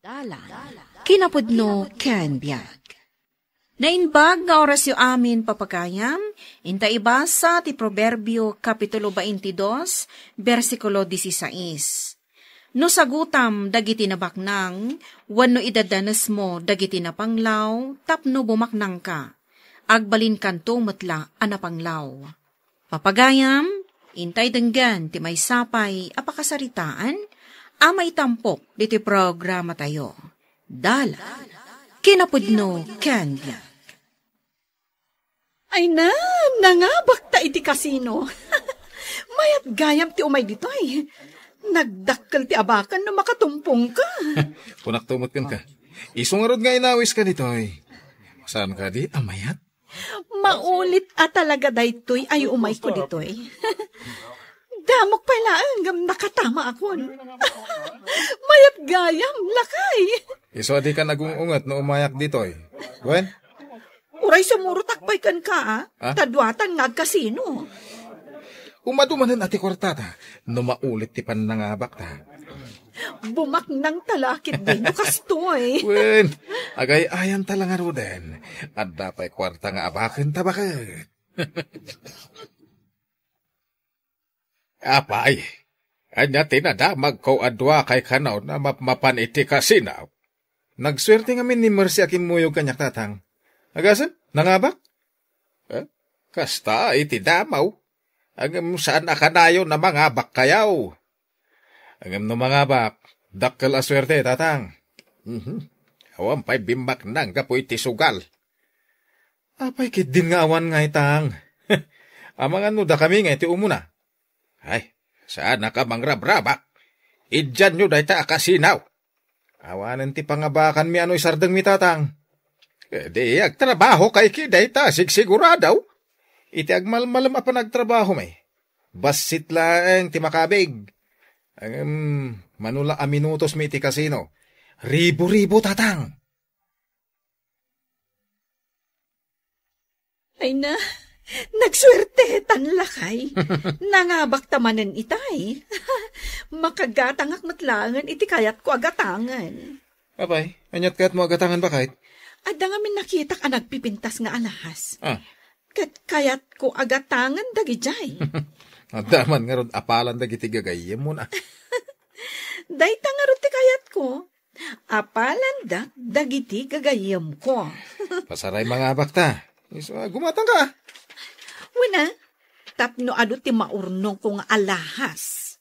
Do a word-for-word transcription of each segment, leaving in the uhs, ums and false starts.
Dalan, kinapudno ken biag. Naimbag nga orasyo amin, papagayam, inta ibasa ti Proverbio, Kapitulo twenty-two, bersikulo dieciséis. No sagutam dagiti nabaknang, wenno idadanesmo dagiti napanglaw tapno bumaknangka, agbalinkanto met la a napanglaw. Papagayam, intay denggen ti maysa pay a pakasaritaan a maitampok ditoy programatayo. Dalan, kinapudno ken biag. Ay na, nangabakta iti kasino. Mayat gayam ti umay ditoy. Nagdakkel ti abakan no makatumpongka. Kunakto met kenka. Isu ngarud nga inawiska ditoy. Saan kadi a mayat? Maulit a talaga daytoy ay umayko ditoy. Damok pay laeng ngem nakatamaakon. Mayat gayam, lakay. Isu a dika nagung-unget no umayak ditoy. Wen? Uray sumurotak pay kenka, a? Ah? Ta duatan nga agkasino. Umadu manen a ti kuartata, no maulit ti pannangabakta. Bumaknangta la ketdi no kastoy. Wen, agay-ayamta la ngaruden. Adda pay kuarta nga abakenta baket. Apay, ania ti nadamagko a duakay kano a mapmapan iti kasino? Nagsuerte ngamin ni Mercy a kimmuyog kaniak, tatang. Agasem, nangabak? Eh, kasta iti damaw. Ngem saan a kanayon a mangabakkayo. Ngem no mangabak, dakkel a suerte, tatang. Mhm. Awan pay bimmaknang gapu iti sugal. Apay ketdin nga awan ngay, tang? Amangan no dakami nga iti umuna. Ay, saan a ka mangrabrabak? Idianyo dayta a kasino. Awanen ti pangabakanmi a no isardengmi, tatang. Eh, di agtrabaho kay ki dayta, sigsigurado. Iti agmalmalem a panagtrabahomi, bassit laeng ti makabig. Ngem, mano la a minutosmi iti kasino, ribo-ribo, tatang. Ay na, nagsuertetan lakay. Nangabakta manen itay. Makagatangak met laengen iti kayatko a gatangen. Apay, aniat kayatmo a gatangen, baket? Adda ngamin nakitak a nagpipintas nga alahas. Ah. Ket kayatko a gatangen dagijay. Adda man ngarud apalan dagiti gagayyemmo na. Dayta ngarud ti kayatko. Apalandak dagiti gagayyemko. Pasaray mangabakta. Isu a gumatangka. Wen a, tapno adu ti maurnongko nga alahas.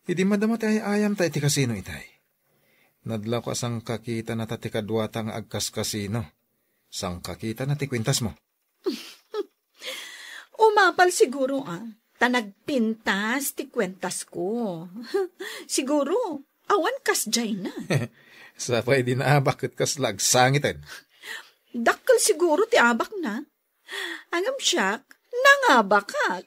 Idi madama ti ay-ayamta iti kasino itay, nadlawko a sangkakitanata ti kaduata nga agkaskasino. Sangkakitanata ti kuentasmo. Umapal siguro, a, ta nagpintas ti kuentasko. Siguro, awan kasdiayna. Sapay di naabak ket kasla agsangiten. Dakkel siguro ti abakna. Ngem siak, nangabakak.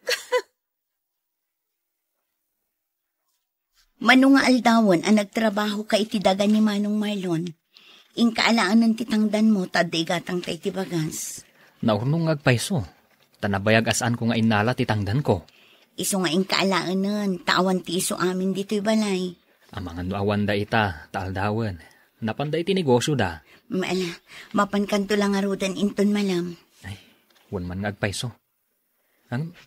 Mano nga aldawen a nagtrabahoka iti daga ni Manong Marlon, inka alaenen ti tangdanmo ta adda igatangta iti bagas. Naurnong nga agpayso, ta nabayag a saanko nga innala ti tangdanko. Isu nga inka alaenen, ta awan ti isu amin ditoy balay. Amangan no awan da ita, ta aldawen. Napanda iti negosioda. Ala, mapankanto la ngaruden inton malem. Ay, wen man nga agpayso. Ngem,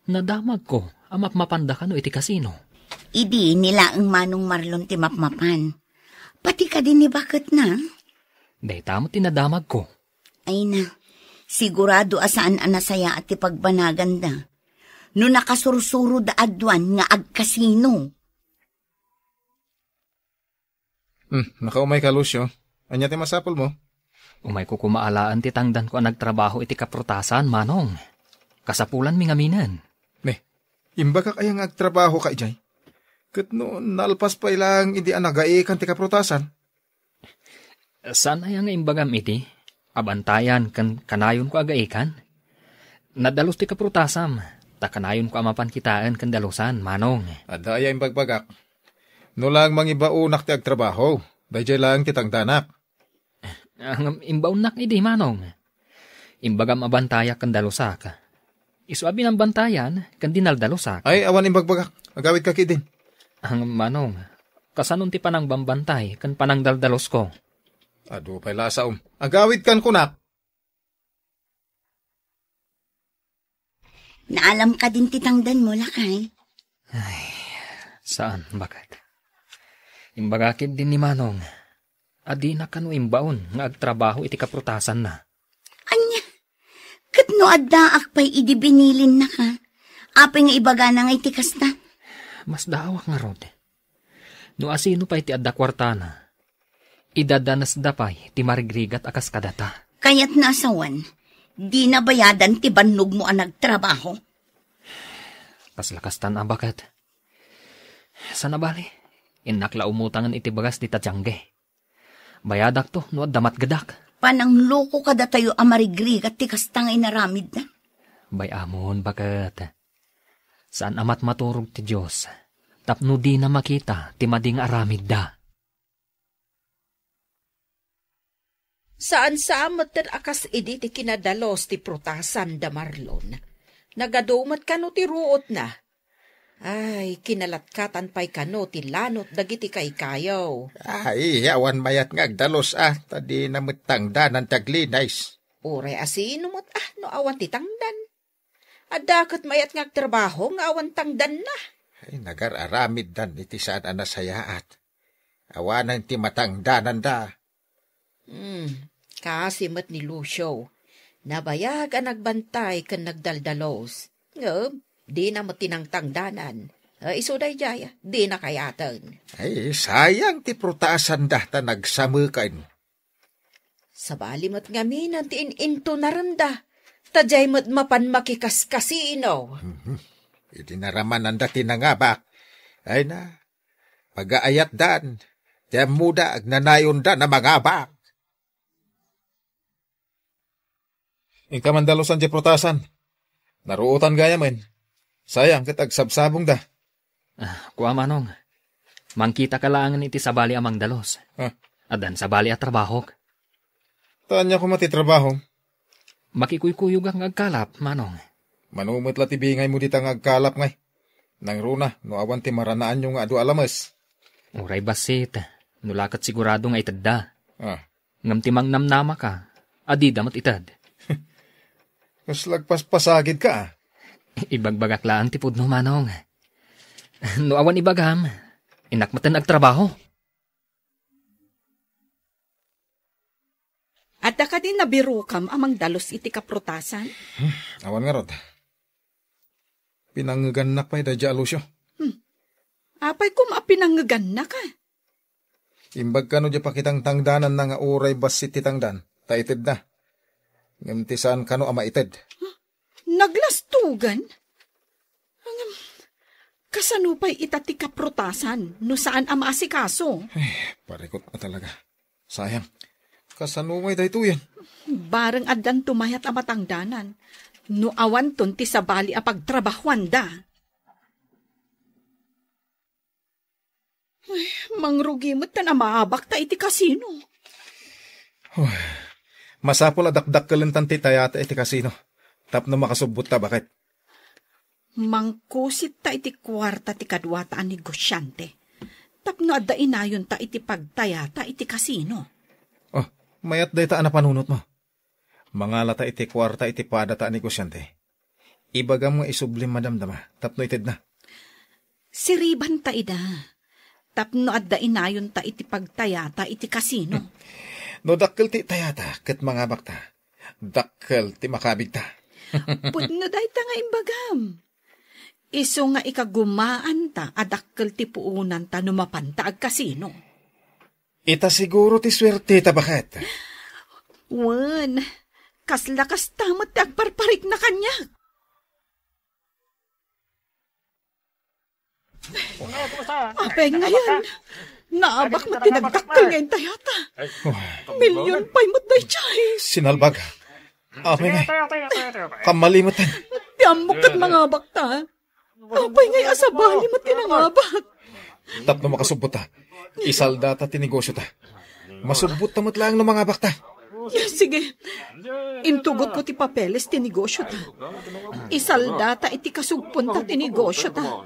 nadamagko a mapmapanda kano iti kasino. Idi ni laeng Manong Marlon ti mapmapan. Pati kadi ni baketna? Dayta met ti nadamagko. Ay na, sigurado a saan a nasayaat ti pagbanaganda. No nakasursuroda aduan nga agkasino. Hmm, nakaumayka, Lucio. Ania ti masapulmo? Umayko koma alaen ti tangdanko a nagtrabaho iti kaprutasan, Manong. Kasapulanmi ngaminen. Ne, imbagak aya nga agtrabahoka idiay? Ket no nalpas pay laeng idi a nagaikan ti kaprutasan? Saan aya nga imbagam iti abantayan ken kanayonko a gaikan? Nadalus ti kaprutasan, ta kanayonko a mapan kitaen ken dalusan, Manong. Adda aya imbagbagak? No laeng mangibaonak ti agtrabaho, daydiay laeng ti tangdanak. Ngem imbaonnak idi, Manong. Imbagam a bantayak ken dalusak. Isu a binambantayan ken dinaldalusak. Ay, awan imbagbagak. Agawidka ketdin. Ngem, Manong, Kasanon ti panangbambantay ken panangdaldalusko? Adu pay la a saom. Agawidkan kunak. Naalam kadin ti tangdanmo, lakay? Ay, saan, baket. Imbagak ket din ni Manong a dina kano imbaon nga agtrabaho iti kaprutasanna. Ania? Ket no addaak pay idi binilinnaka, apay nga ibagana nga iti kasta? Masdaawak ngarud. No asino pay ti adda kuartana, idadanesda pay ti marigrigat a kas kadata. Kayatna a sawen, dina bayadan ti bannogmo a nagtrabaho. Kasla kastan a baket. Saan a bali, innak la umutangen iti bagas dita tiangge. Bayadakto no adda matgedak. Panangloko kadatayo a marigrigat ti kasta nga inaramidda. Bay-amon, baket. Saan a matmaturog ti Dios tapno dina makita ti madi nga aramidda. Saan-saan metten a kas idi ti kinadalus ti prutasan da Marlon. Nagadu met kano ti ruotna. Ay, kinalatkatan pay kano ti lanot dagiti kaykayo. Ay, awan mayat nga agdalus a, ta dina met tangdanan ti aglinis. Uray asino met a no awan ti tangdan. Adda ket mayat nga agtrabaho nga awan tangdanna. Ay, nagar-aramiddan iti saan a nasayaat. Awanen ti matangdananda. Hmm, kasi met ni Lucio. Nabayag a nagbantay ken nagdaldalos. Ngem, dina met tinangtangdanan. A, isu daydiay, dina kayaten. Ay, sayang ti prutasanda ta nagsameken. Sabali met ngamin ti in-intunarenda, ta diay met mapan makikaskasino. Mhm. Idi naramananda ti nangabak, ay na, pagaayatdan, ti ammoda agnanayonda a mangabak. Inka mandalusan diay prutasan. Naruotan gayamen. Sayang ket agsabsabongda. Ah, kua, Manong. Mangkitaka laengen iti sabali a mangdalus. Ah. Addan sabali a trabahok. Ta ania koma ti trabahom? Makikuykuyogak nga agkalap, Manong. Mano met la ti bingaymo dita nga agkalap ngay? Nangruna, no awan ti maranaanyo nga adu a lames. Uray bassit, no la ket sigurado nga itedda. Ah. Ngem ti mangnamnamaka, a dida met ited. Kasla agpaspasagidka, a. Ibagbagak laeng ti pudno, Manong. No awan ibagam, innak metten agtrabaho. Adda kadi nabirokam a mangdalus iti kaprutasan? Hmm, awan ngarud. Pinangngegannak pay daydiay a Lucio. Hmm. Apay koma a pinangngegannak, a? Imbag kano diay pakitangtangdananna nga uray bassit ti tangdan, ta itedna. Ngem ti saan kano a maited. Huh? Naglastugan? Ngem, kasano pay ita ti kaprutasan no saan a maasikaso? Ay, parikut na talaga. Sayang. Kasano may daytoyen? Bareng addanto mayat a matangdanan no awanton ti sabali a pagtrabahuanda. Ay, mangrugi met ta a maabakta iti kasino. Huh. Masapul a dakdakkelentan ti tayata iti kasino tapno makasubbotta, baket. Mangkusitta iti kuarta ti kaduata a negosiante tapno adda inayonta iti pagtayata iti kasino. Oh, mayat dayta a napanunotmo. Mangalata iti kuarta iti padata a negosiante. Ibagam nga isublim madamdama tapno itedna. Siribanta ida tapno adda inayonta iti pagtayata iti kasino. No dakkel ti tayata ket mangabakta, dakkel ti makabigta. Pudno dayta nga imbagam. Isu nga ikagumaanta a dakkel ti puonanta no mapanta agkasino. Ita siguro ti suerteta, baket. Wen, kasla kasta met ti agparparikna kaniak. Apay ngayen, naabak met ti nagdakkel nga intayata. Million pay met daydiay. Sinalbag. Apay ngay. Kammalimeten. Ti ammok ket mangabakta. Apay ngay a sabali met ti nangabak. Tapno makasubbotta, isaldata ti negosiota. Masubbotta met laeng no mangabakta. Sige. Intugotko ti papeles ti negosiota. Isaldata iti kasugponta ti negosiota.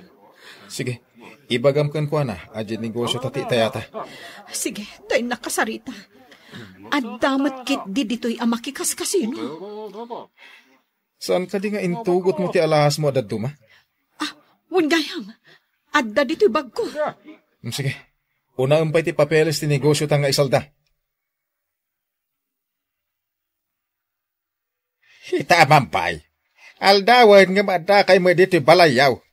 Sige. Ibagam kenkuana a diay negosio ta ti itayata. Sige, ta innak kasarita. Adda met ketdi ditoy a makikaskasino. Saan kadi nga intugotmo ti alahasmo a dadduma? Ah, wen gayam. Adda ditoy bagko. Hmm, sige. Unaem pay ti papeles ti negosiota nga isalda. Ita a mampay. Aldawen nga maadakay met ditoy balayyo.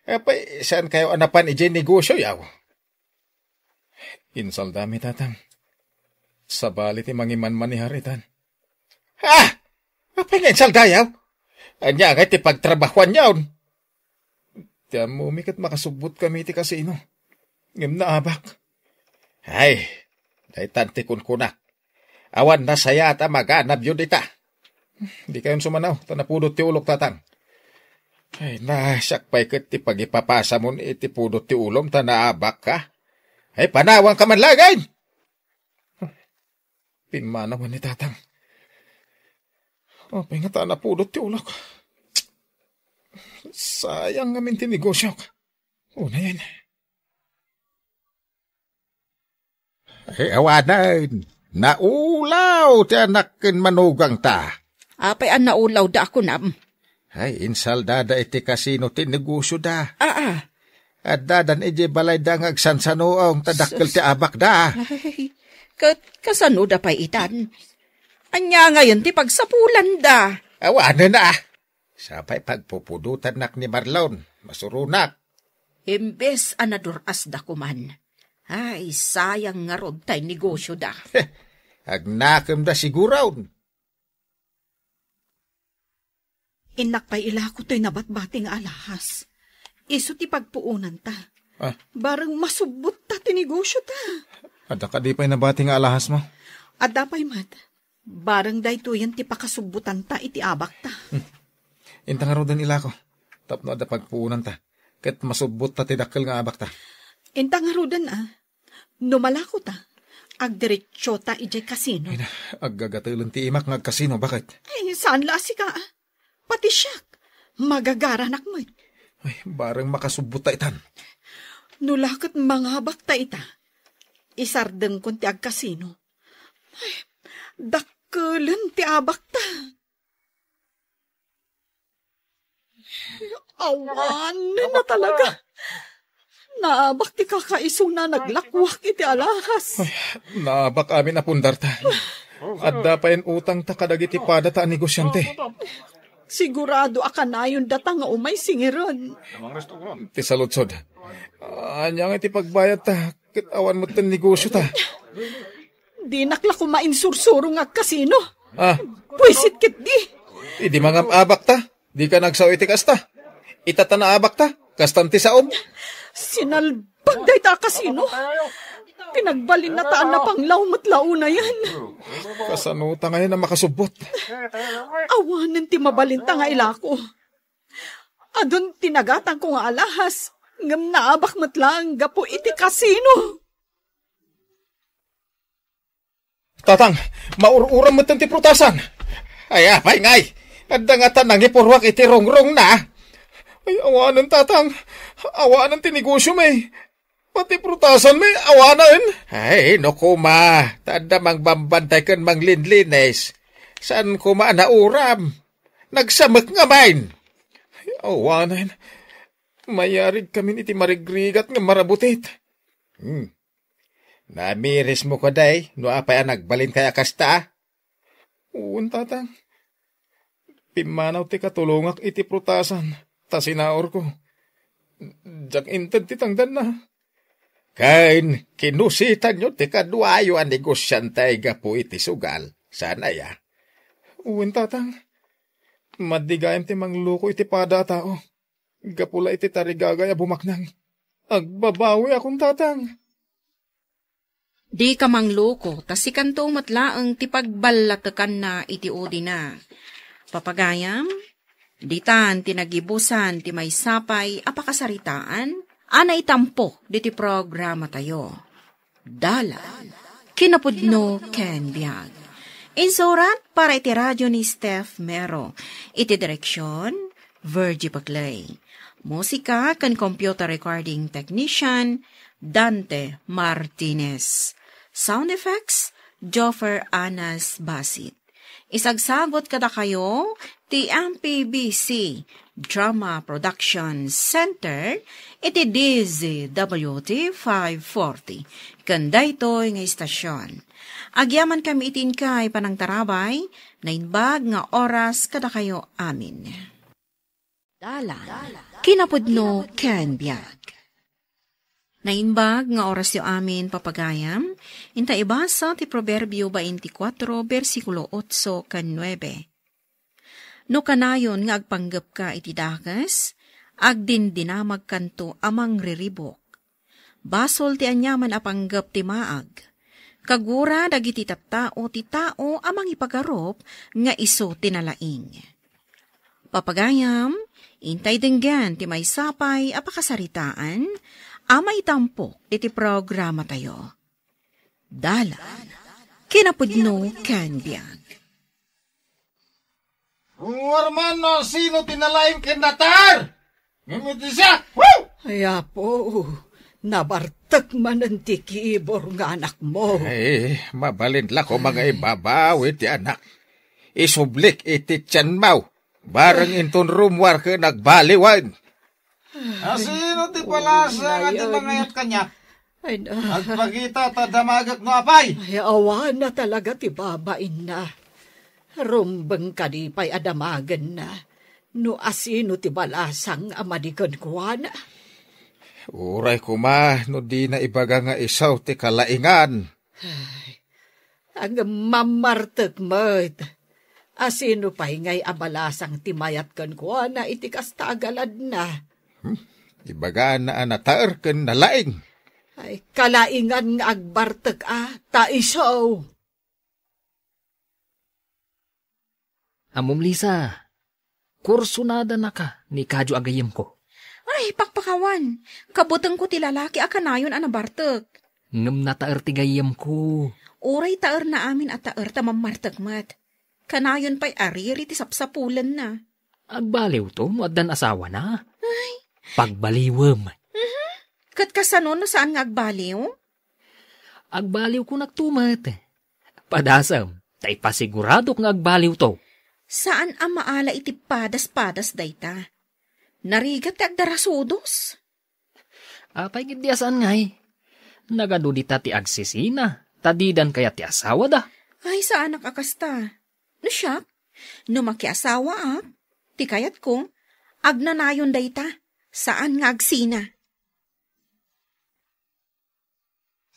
Apay, saan kayo a napan idiay negosioyo? Insaldami, Tatang. Sabali ti mangimanmanihar itan. Ha? Apay nga insaldayo? Ania ngay ti pagtrabahuanyon? Ti ammomi ket makasubbot kami iti kasino. Ngem naabak. Ay, daytan ti kunkunak. Awan nasayaat a maganabyo dita. Di kayon sumanaw, ta napudot ti ulok, Tatang. Ay, na, siak pay ket ti pagipapasamon iti pudot ti ulom ta naabak ka. Ay, panawanka man laeng! Pimmanawan ni Tatang. Apay nga ta napudot ti ulok? Sayang ngamin ti negosiok. Unayen. Ay, awanen. Naulaw ti anak ken manugangta. Apay a naulawda a kunam? Ay, insaldada iti kasino ti negosioda. Aa. Addadan idiay balayda nga agsansanuong ta dakkel ti abakda. Ay, ket kasanoda pay itan? Ania ngayon ti pagsapulanda? Awanen a. Sapay pagpupudotannak ni Marlon, masuronak. Imbes a nadur-asda koman. Ay, sayang ngarud tay negosioda. Agnakemda siguron. Innak pay ilako toy nabatbati nga alahas. Isu ti pagpuonanta. Ah. Bareng masubbotta ti negosiota. Adda kadi pay nabati nga alahasmo? Adda pay met. Bareng daytoyen ti pakasubbotanta iti abakta. Hmm. Inta ngaruden ilako, tapno adda pagpuonanta, ket masubbotta ti dakkel nga abakta. Inta ngaruden a. No malakota, agdiretsota idiay kasino. Ay na, aggagatelen ti imak nga agkasino, baket? Ay, saan la a sika a. Pati siak, magagaranak met. Ay, bareng makasubbotta itan. No la ket mangabakta ita, isardengkon ti agkasino. Ay, dakkelen ti abakta. Awanen a talaga. Naabak ti kakaisuna naglakuak iti alahas. Ay, naabak amin a pundarta. Adda pay utangta kadagiti padata a negosiante. Sigurado a kanayon data nga umay singiren. Ti saludsod. Ania nga iti pagbayadta? Ket awan met ti negosiota. Dinak la koma insursuro nga agkasino. Ah. Buisit ketdi. Idi mangab-abakta, dika nagsao iti kasta. Ita ta naabakta, kastan ti saom. Sinalbag dayta a kasino. Pinagbalinnata a napanglaw met la unayen. Kasanota ngayen a makasubbot? Awanen ti mabalinta nga ilako. Adun ti nagatangko nga alahas, ngem naabak met laeng gapu iti kasino. Tatang, maur-uram metten ti prutasan. Ay, apay ngay? Adda ngata nangipuruak iti rungrongna. Ay, awanen, Tatang. Awanen ti negosio mi. Pati prutasan mi, awanen. Ay, no koma, ta adda mangbambantay ken manglinlinis. Saan koma a nauram? Nagsamek ngamin. Ay, awanen. Mayarig kamin iti marigrigat nga marabutit. Hmm. Namirismo kadi no apay a nagbalinkayo a kasta? Wen, Tatang. Pimmanaw ti katulongak iti prutasan, ta sinaurko. Diak inted ti tangdanna. Ken kinusitanyo ti kaduayo a negosiante gapu iti sugal, saan aya? Wen, Tatang. Maddi gayam ti mangluko iti pada a tao. Gapu la iti tarigagay a bumaknang, agbabawiakon, Tatang. Dika mangluko, ta sikanto met laeng ti pagballatekanna iti udina. Papagayam, ditan ti nagibusan ti maysa pay a pakasaritaan a naitampo ditoy programatayo. Dalan, kinapudno ken biag. Insurat para iti radio ni Steph Mero. Iti direksion, Virgie Paclay. Musika ken computer recording technician, Dante Martinez. Sound effects, Joffer Anas Basit. Isagsagot kadakayo ti M P B C Drama Production Center iti D Z W T five forty, ken daytoy nga istasyon. Agyamankami iti inkay panangtarabay, naimbag nga oras kadakayo amin. Dalan, kinapudno ken biag. Naimbag nga orasyo amin, papagayam, inta ibasa ti Proverbio twenty-four, bersikulo otso ken nuebe. No kanayon nga agpanggepka iti dakes, agdindinamagkanto a mangriribuk. Basol ti aniaman a panggep ti maag. Kagura dagiti tattao ti tao a mangipagarup nga isu ti nalaing. Papagayam, intay denggen ti maysa pay a pakasaritaan a maitampok iti programatayo. Dalan, kinapudno ken biag. Rummuar man no sino ti nalaing ken nataer. Ngem iti siak, woo! Ay, Apo, nabartek manen ti kibor nga anakmo. Ay, mabalin la koma nga ibabawi ti anak. Isublik iti tianmo. Bareng inton rummuar ken agbaliwen. A sino ti palasang a di mangayat kaniak? Ay, na. Agpakita ta damagek no apay. Ay, awan na talaga ti babainna. Rumbeng kadi pay a damagenna no asino ti balasang a madi kenkuana. Uray koma no dina ibaga nga isu ti kalaingan. Ay, ngem mammartek met. Asino pay ngay a balasang ti mayat kenkuana iti kasta a galadna? Hmm? Ibagana a nataer ken nalaing. Ay, kalaingan nga agbartek a, ta isu. Ammom, Lisa, kursonadanaka ni Kadio a gayyemko. Ay, pakpakawan! Kabutengko ti lalaki a kanayon a nabartek. Ngem nataer ti gayyemko. Uray taerna amin a taer ta mammartek met. Kanayon pay a riri ti sapsapulenna. Agbaliwto no addan asawana. Ay. Pagbaliwem. Mhm. Ket kasano no saan nga agbaliw? Agbaliwkonakto met. Padasem, ta ipasiguradok nga agbaliwto. Saan a maala iti padas-padas dayta. Narigat ti agdarasudos. Apay ketdi a saan ngay? Nagadu dita ti agsisina, ta didan kayat ti asawada. Ay, saanak a kasta. No siak, no makiasawaak, ti kayatko, agnanayon dayta, saan nga agsina.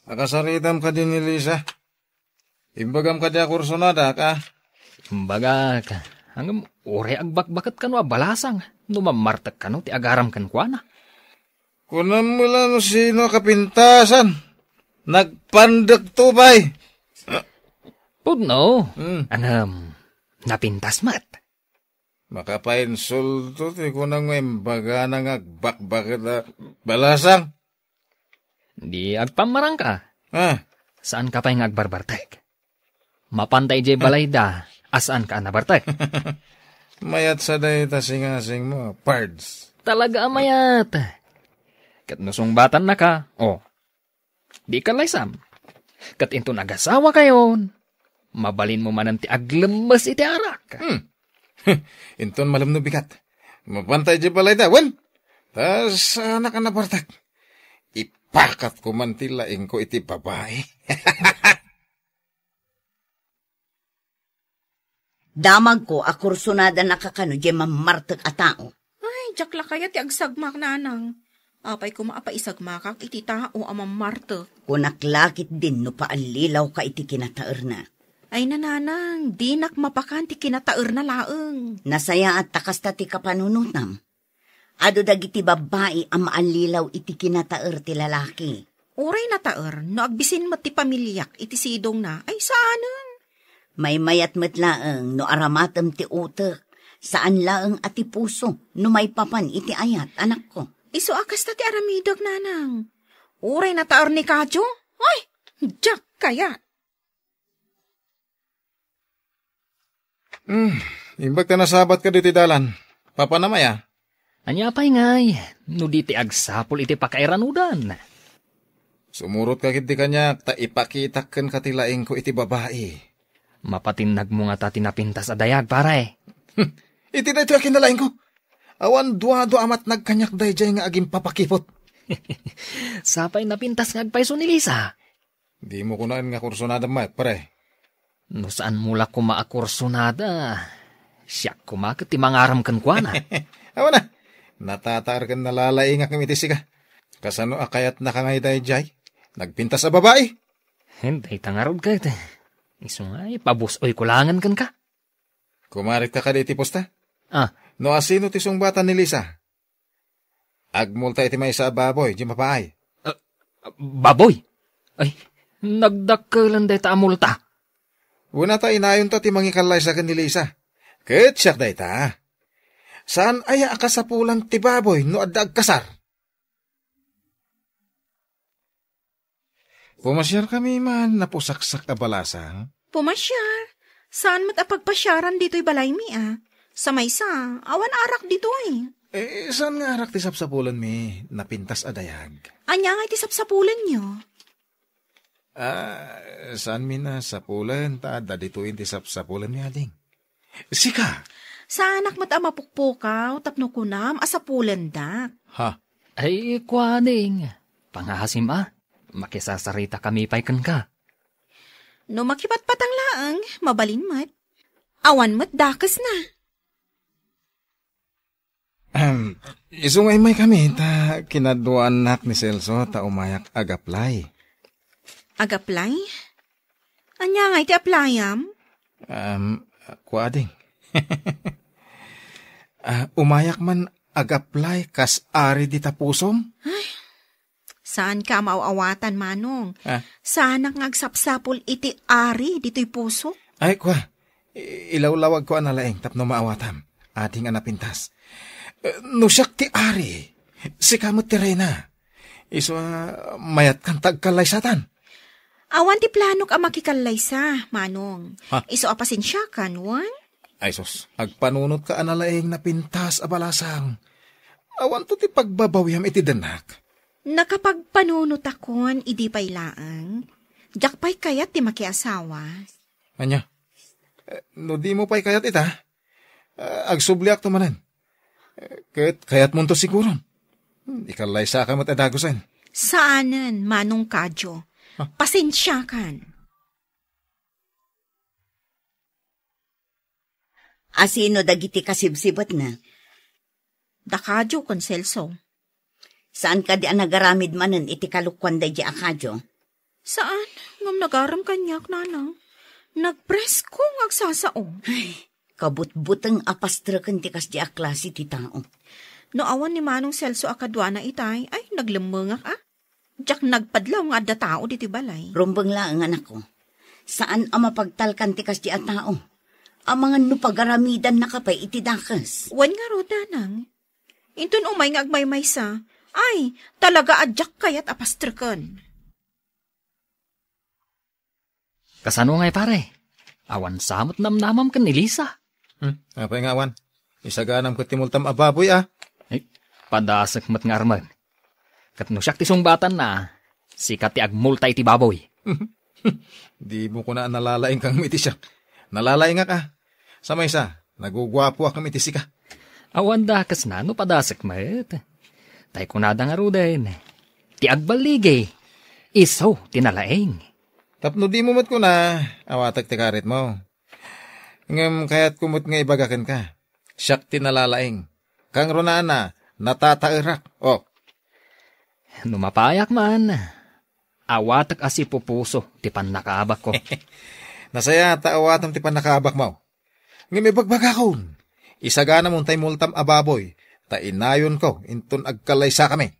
Nakasaritam kadi ni Lisa? Imbagam kadi a kursonadak, a? Imbagak. Ngem uray agbakbaket kano a balasang no mammartek kano ti agaram kenkuana. Kunam la no sino a kapintasan. Nagpandekto pay. Pudno. Hmm. Ngem, napintas met. Makapainsulto ti kunam nga imbagana nga agbakbaket a balasang. Di agpammarangka. Ah. Saanka pay nga agbarbartek. Mapanta idiay balayda a saanka a nabartek. Mayat sa dayta singasingmo, pards. Talaga a mayat. Ket no sungbatannaka, o, di kalaysam. Ket inton agasawakayon, mabalinmo manen ti aglemmes iti arak. Hmm. Inton malem no bigat, mapanta idiay balayda, wen? Ta saanak a nabartek. Ipakatko man ti laingko iti babai. Damagko a kursonadanaka kano diay mammartek a tao. Ay, diak la kayat ti agsagmak, nanang. Apay koma a paisagmakak iti tao a mammartek. Kunak la ketdin no paallilawka iti kinataerna. Ay, nanang, dinak mapakan ti kinataerna laeng. Nasayaat ta kasta ti kapanunotam. Adu dagiti babbai a maallilaw iti kinataer ti lalaki. Uray nataer no agbisin met ti pamiliak iti sidongna, ay saanen. Maymayat met laeng no aramatem ti utek, saan laeng a ti puso no maipapan iti ayat, anakko. Isu a kasta ti aramidek, nanang. Uray nataer ni Kadio, ay, diak kayat. Hmm, imbag ta nasabat kadi ti dalan. Papanam aya? Ania pay ngay, no di ti agsapul iti pakairanudan? Sumurotka ketdi kaniak ta ipakitak kenka ti laingko iti babai. Mapatinnagmo ngata ti napintas a dayag, pare. Hmm, iti daytoy a kinalaingko. Awan duadua a matnag kaniak daydiay nga agimpapakipot. Sapay napintas nga agpayso ni Lisa. Dimo kunaen nga kursunada met, pare. No saanmo la koma a kursunada, siak koma ket ti mangaram kenkuana. Awan a, natataer ken nalalaingak ngem iti sika. Kasano a kayatnaka ngay daydiay? Nagpintas a babai? Hen, dayta ngarud ket. Isu nga, ipabus-oyko laengen kenka. Kumaretka kadi iti pusta? Ah. No asino ti sungbatan ni Lisa? Agmulta iti maysa a baboy, di mapaay. Ah, baboy? Ay, nagdakkelen dayta a multa. Wen a ta inayonta ti mangikallaysa ken ni Lisa. Ket siak dayta. Saan aya a kasapulan ti baboy no adda agkasar? Pumasiarkami man, napusaksak a balasang. Pumasiar? Saan met a pagpasiaran ditoy balaymi a? Sa maysa, awan arak ditoy. Eh, saan nga arak ti sapsapulenmi, napintas a dayag? Ania nga iti sapsapulenyo? Ah, saanmi a sapulen, ta adda ditoy ti sapsapulenmi, ading. Sika? Saanak met a mapukpukaw tapno kunam a sapulendak. Ha? Ay, kuaning, pangasim a, makisasaritakami pay kenka. No makipatpatang laeng, mabalin met. Awan met dakesna. Ahem, isu nga immaykami, ta kinaduaannak ni Celso ta umayak ag-apply. Ag-apply? Ania nga iti applyam? Um, kuading. Ah, umayak man ag-apply kas ari dita pusom? Ay, saanka a maaw-awatan, Manong. Ah. Saanak nga agsapsapul iti ari ditoy puso? Ay, kua, i-, ilawlawagko a nalaing tapno maawatam, ading a napintas. Eh, no siak ti ari, sika met ti reyna. Isu a mayatkan ta agkallaysatan. Awan ti planok a makikallaysa, Manong. Ha? Isu a pasensiakan, wen? Ay sus, agpanunotka a nalaing napintas a balasang. Awanto ti pagbabawiam iti denak. Nakapagpanunotakon idi pay laeng. Diak pay kayat ti makiasawa. Ania? Eh, no dimo pay kayat ita, eh, agsubliakto manen. Eh, ket kayatmonto siguron. Hmm, ikallaysaka met a dagusen. Saanen, Manong Kadio. Ah. Pasensiakan. Asino dagiti kasibsibetna? Da Kadio ken Celso. Saan kadi a nagaramid manen iti kalokuan daydi a Kadio? Saan, ngem nagaram kaniak, Nanang. Nagpresko nga agsasao. Ay, kabutbuteng a pastreken ti kasdi a klase ti tao. No awan ni Manong Celso a kaduana itay, ay, naglemmengak a. Diak nagpadlaw nga adda tao ditoy balay. Rumbeng laeng, anakko. Saan a mapagtalkan ti kasdi a tao. Amangan no pagaramidannaka pay iti dakes. Wen ngarud, Nanang. Inton umay nga agmaymaysa, ay, talaga a diak kayat a pastreken. Kasano ngay, pare? Awan sa met namnamam ken ni Lisa. Hmm, apay nga awan? Isaganam ket ti multam a baboy, a. Ay, padasek met nga armen. Ket no siak ti sungbatanna, sika ti agmulta iti baboy. Dimo kuna a nalalaingkami iti siak. Nalalaingak, a. Sa maysa, naguguapoakami iti sika. Awan dakesna no padasek met. Tay kunada ngaruden, ti agballigi, isu ti nalaing. Tapno dimo met kuna, awatek ti karitmo. Ngem kayatko met nga ibaga kenka, siak ti nalalaing. Kangrunana, natataerak. Oh. No mapayak man, awatek a sipupuso ti pannakaabakko. Nasayaat ta awatem ti pannakaabakmo. Ngem ibagbagakon, isaganamon tay multam a baboy, ta inayonko inton agkallaysakami.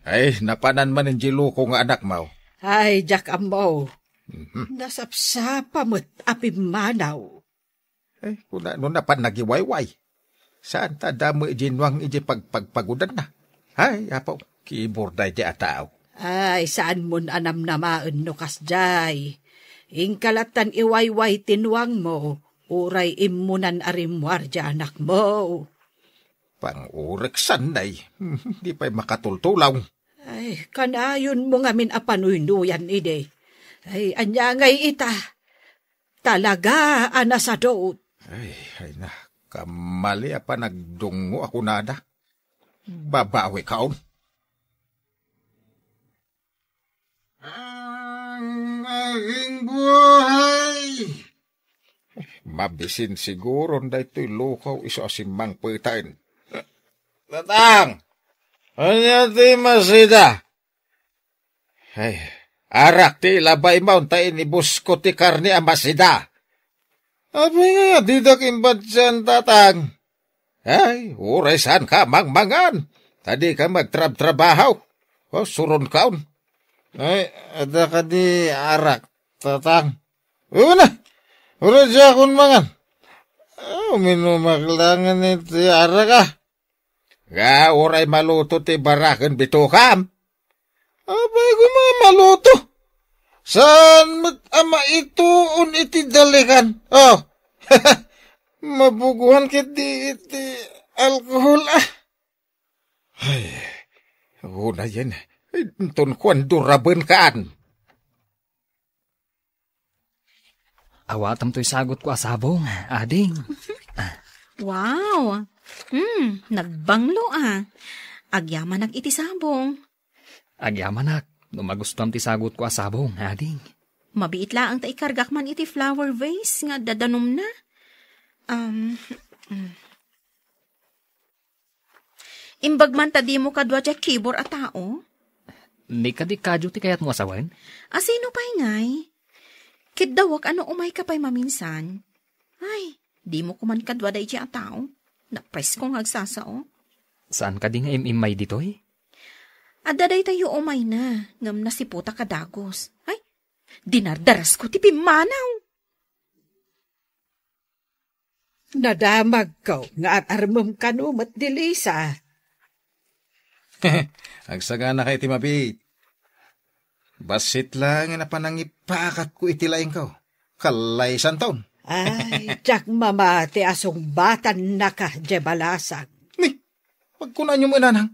Ay, napanan manen di loko nga anakmo. Ay, diak ammo. Mhm. Nasapsapa met a pimmanaw. Ay, kuna, no napan nagiwayway. Saan ta damo iti nuang iti pagpagpagudanna? Ay, apo, kibur daydi a tao. Ay, saan mon a namnamaen no kasdiay. Inka lattan iwayway ti nuangmo. Uray immunan a rimmuar diay anakmo. Pangureksan, nay. Di pay makatultulaw. Ay, kanayonmo ngamin a panuynuyan idi. Ay, ania ngay ita? Talaga a nasadut. Ay, ay na, kamali a panagdungngo a kunada. Babawi kaon. Ang aking buhay! Mabisin siguron daytoy lukaw isu a simmangpeten. Tatang! Ania ti masida? Ay, arak ti ilabay mo ta inibusko ti karne a masida. Apay nga, didak imbatian, tatang. Ay, uray saan ka mangmangan. Ta di ka magtrabtrabaho. O, suron kaon. Ay, adda kadi arak, tatang? Una, uray diakon mangan. Ah, uminumak laeng iti arak, ah. Nga uray maluto ti baraken bitokam. Apay koma maluto? Saan met a maituon iti dalikan? Oh, mabuguan ketdi iti alkohol, ah. Ay, unayen, inton kuan duraben kaan. Awatam toy sagutko a sabong, ading. Wow! Hmm, nagbanglo, ah. Agyamanak iti sabong. Agyamanak, no magustuam ti sagutko a sabong, ading. Mabiit laeng ta ikargak man iti flower vase nga dadanumna. Um, mm. Imbag man ta dimo kadua diay kibor a tao? Ni kadi kadio ti kayatmo a sawen? A sino pay ngay? Ket dawak a no umayka pay maminsan. Ay, dimo koman kadua daydiay a tao. Napresko nga agsasao. Saan kadi nga im-immay ditoy? Adda daytayo umayna, ngem nasiputak a dagus. Ay, dinardarasko ti pimmanaw. Nadamagko nga ar-armem kano met ni Lisa. Agsaganaka iti mabiit. Bassit laeng a panangipakatko iti laingko. Kallaysanton. Ay, diak mamati a sungbatannaka, diay balasang. Ni, pagkunaanyo met, nanang.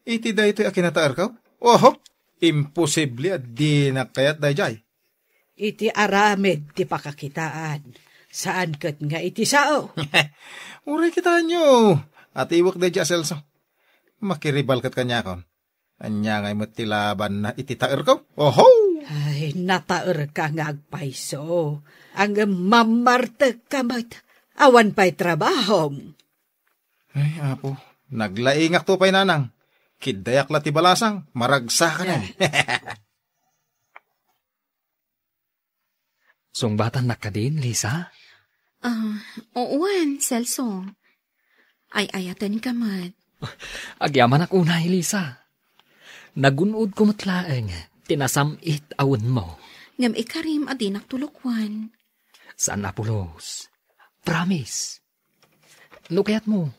Iti daytoy a kinataerko? Oho, imposible a dinak kayat daydiay. Iti aramid ti pakakitaan, saan ket nga iti sao. Uray kitaenyo, atiwek daydiay a Celso. Makiribal ket kaniakon. Ania ngay met ti labanna iti taerko? Oho! Ay, nataerka nga agpayso. Ngem mammartekka met. Awan pay trabahom. Ay, Apo, naglaingakto pay, nanang. Kiddayak la ti balasang, maragsakanen. Sungbatannak kadin, Lisa? Ah, wen, Celso. Ay-ayatenka met. Agyamanak unay, Lisa. Nagun-odko met laeng ti nasam-it a wenmo. Ngem ikarim a dinak tulokwan. Saan a pulos. Promise. No kayatmo,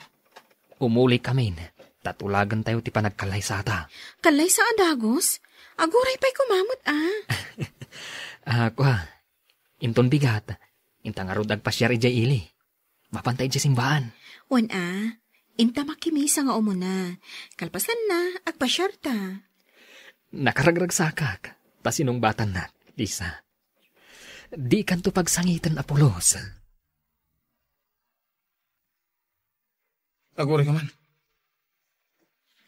umulikamin, ta tulagentayo ti panagkallaysata. Kallaysa a dagus? Aguray pay koma met, a. Ah, kua, inton bigat, inta ngarud agpasiar idiay ili. Mapanta idiay simbaan. Wen a, inta makimisa nga umuna. Kalpasanna, agpasiarta. Nakaragragsakak, ta sinungbatannak, Lisa. Dikanto pagsangiten a pulos. Aguray ka man.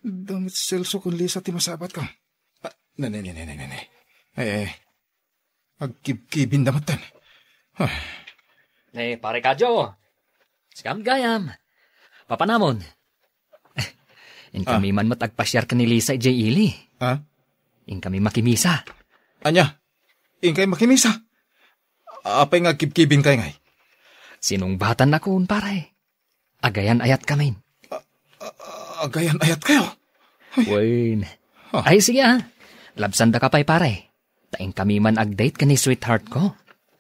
Damit Celso ken Lisa ti masabat ka. Ah, ne, ne, ne, ne, ne, ne, ne. Eh, eh. Agkibkibin da met ten. Ah. Ne, pare Kadyo. Sikam gayam. Papanamon. Inkami Ah. man met agpasiar ken ni Lisa idiay ili. Ah? Inkami makimisa. Ania? Inkay makimisa? Apay nga agkibkibin kay ngay? Sinungbatannakon, pare. Agayan-ayat kamin. A-, a-, agayan-ayat kayo? Ay. Wen. Ah. Ay, sige, ah. Labsandaka pay, pare. Ta inkami man ag-date ken ni sweetheart ko.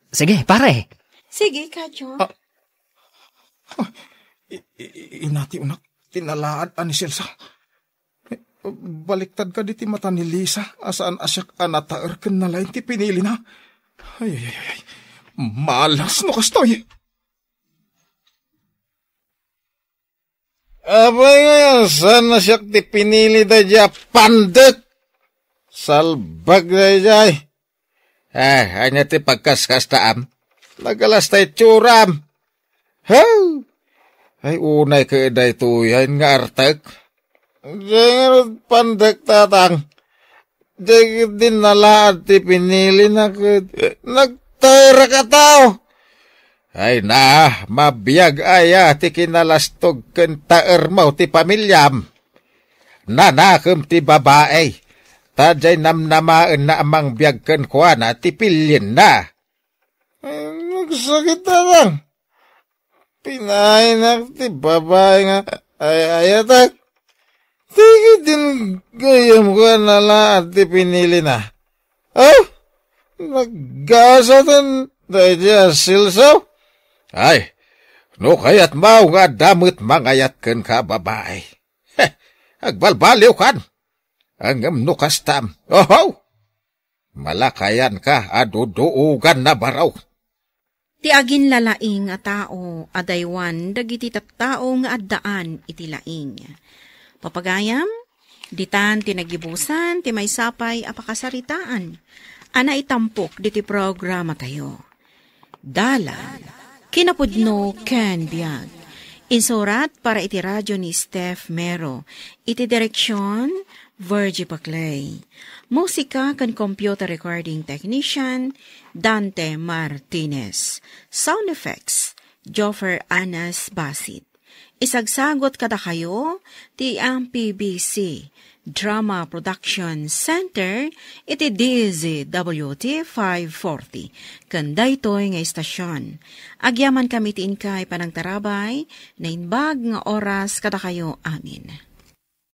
Sige, pare. Sige, Kadyo. Ah. Ah. I-, i-, i-, inati unak, tinalaad a ni Celso. Baliktad kadi ti mata ni Lisa, a saan a siak a nataer ken nalaing ti pinilina. Ay, ay, ay, ay, ay. Malas no kastoy. Apay nga saan a siak ti pinili daydiay a pandek? Salbag daydiay. Eh, ania ti pagkaskastaam? Nagalas ta itsuram. Haw! Ay, unay ket daytoy, ay nga artek. Diay ngarud pandek, tatang. Diay ket diay nalaad ti pinilina ket nagtaerak a tao. Ay na, mabiag aya ti kinalastog ken taermo ti pamiliam. Nanakem ti babai, ta diay namnamaenna a mangbiag kenkuana ti pilienna. Ay, nagsakit, tatang. Pinaaynak ti babai nga ay-ayatek. Ti ket diay gayyemko a nalaad ti pinilina. Oh, naggasaten daydiay a silsaw. Ay, no kayatmo nga adda met mangayat kenka a babai. Heh, agbalbaliwkan. Ngem no kastam, oho! Malakayanka a duduogan na baro. Ti aginlalaing a tao a daywan dagiti tattao nga addaan iti laing. Papagayam, ditan ti nagibusan ti maysa pay a pakasaritaan a naitampok diti programatayo. Dalan, kinapudno ken biag. Insurat para iti radio ni Steph Mero. Iti direksyon, Virgie Paclay. Musika ken computer recording technician, Dante Martinez. Sound effects, Joffer Anas Basit. Isagsagot kadakayo ti M P B C Drama Production Center iti D Z W T five forty. Ken daytoy nga istasyon, agyamankami ti inkay panangtarabay, naimbag nga oras kadakayo amin.